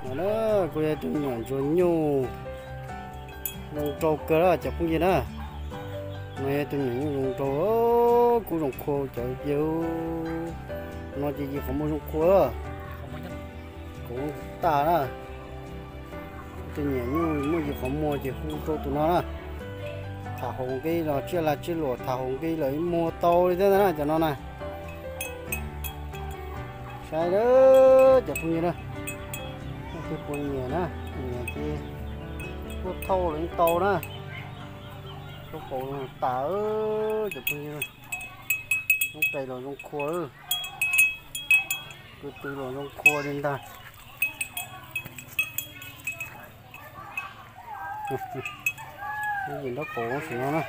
No na, kuj yog tus me nyuam ntsuag nyuj zoo nraug kawg na cov phooj ywg na. No yog tus me nyuam nyuj zoo nraug, kuj zoo khua cov phooj ywg. No ces yim qhov muag zoo khua, kuv tas na. Tus me nyuam nyuj muaj yim qhov muag ces hu rau tus no na. Tham hauv nqi los tsiaj lag tsiaj luam tham hauv nqi lawm muag tau li thiab na cov no na. Saib lawm cov phooj ywg na, leej twg puas nyiam na, nyiam ces tuaj thauj los yeej tau na. Lub qauv tas cov phooj ywg, lub qe los zoo khua, kwv tw los zoo khua li ntag. Lub yim nraub qaum tam sim no na,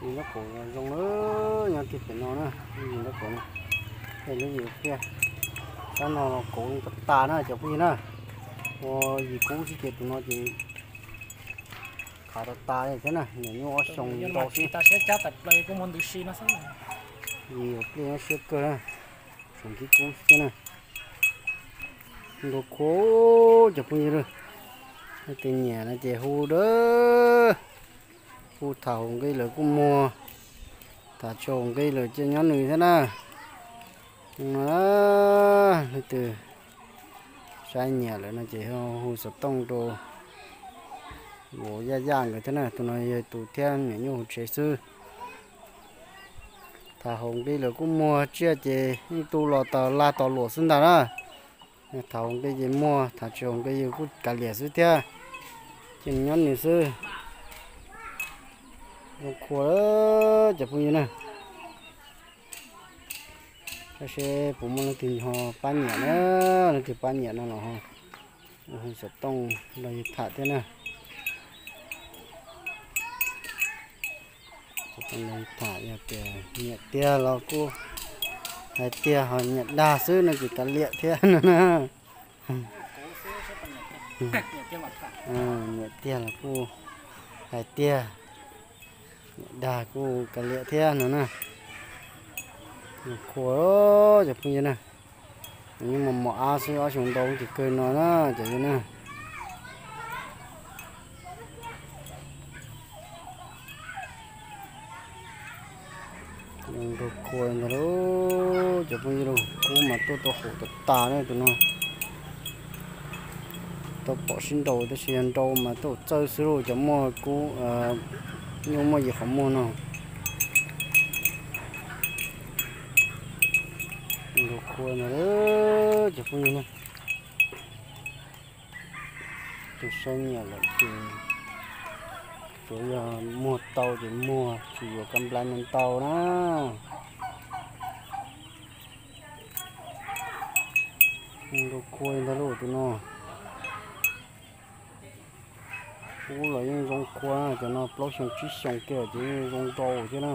yim nraub qaum zoo, nyob kiag pem no na, lub yim nraub qaum no, lub yim pliaj, sab no los kauv tas tas na cov phooj ywg na. Ua yim kub xwb ces tus no ces khav tas tas li thiab na, nyuam nyuj ob xyoos ntau xwb. Yim pliaj nyob siab kawg na, tseem kib kub xwb thiab na. Nrau khua cov phooj ywg, leej twg nyiam no ces hu dawb, hu tham hauv nqi lawm kuj muag, tham tsis hauv nqi lawm ces nyob nws thiab na. No, leej twg saib nyiam lawm no ces hu xov tooj rau Vauv Yaj Yaj nkawd thiab na, tus no yog tus thiab niam nyuj hauv tsev xwb. Tham hauv nqi lawm kuj muag, tsiaj ces yeej tu los tas lag tas luam xwb ntag na. Tham hauv nqi ces muag, tham tsis hauv nqi yus kuj kav liam xwb thiab. Ces nws nyob nws xwb. Zoo khua cov phooj ywg na. Saib seb puas muaj leej twg ho pab nyiam na, leej twg pab nyiam no los ho hu xov tooj los yus tham thiab na. Xov tooj los yus tham, yog tias nyiam tiag los kuj hais tiag, ho nyiam dag xwb no ces kav liam thiab no na. Nyiam tiag los kuj hais tiag, nyiam dag kuj kav liam thiab no na. Khua cov phooj ywg na, nws mos mos ab xwb, ob xyoos ntau ces kawg no na cov ywg na. Nrau khua ntag lauj cov phooj ywg lauj, kub mas tuaj tau haum tas tas na tus no. Tau pom sib nraus tab sis yog nrau mas tuaj txawj xwb lauj, cov muaj kub, nyuj muaj yim qhov muag no. Nrau khua ntag lauj cov phooj ywg na. Tus saib nyiam lawm ces tsuav yog muag tau ces muag, tsis yuav ka nplai ntau ntau na. Nrau khua ntag lauj tus no. Kub los yeej zoo khua, cov no plaub xyoo tsib xyoo kiag ces yeej zoo nrau thiab na.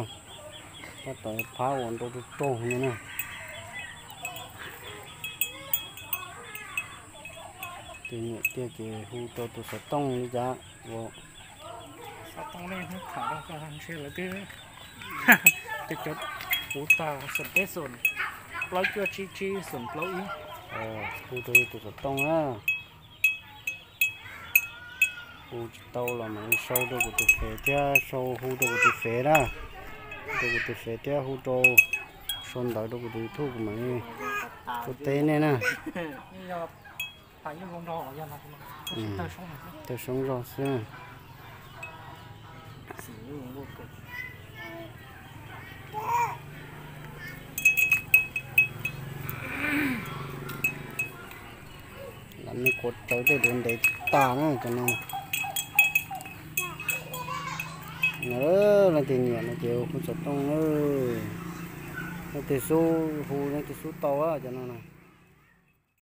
Tab tom phab uas nrau raug raug no na. Tus nyiam tiag ces hu rau tus xov tooj li cas. Xov tooj nej hnub tham rau koj ntshe lawv twb, cov, cov, kuv tag xoom peb xoom plaub cuaj tsib tsib xoom plaub ib. Hu rau tus xov tooj na. Hu tsis tau los mam li sau rau kuv tus fev thiab, sau hu rau kuv tus fev na, rau kuv tus fev thiab hu rau, sau ntawv rau kuv tus YouTube kuv mam li hu teb nej na. Tawg soob zog xwb. Lam me quav rawv tej duav ntev tas na cov no. Leej twg nyiam no ces hu xov tooj na. Leej twg xub hu leej twg xub tau cov no na.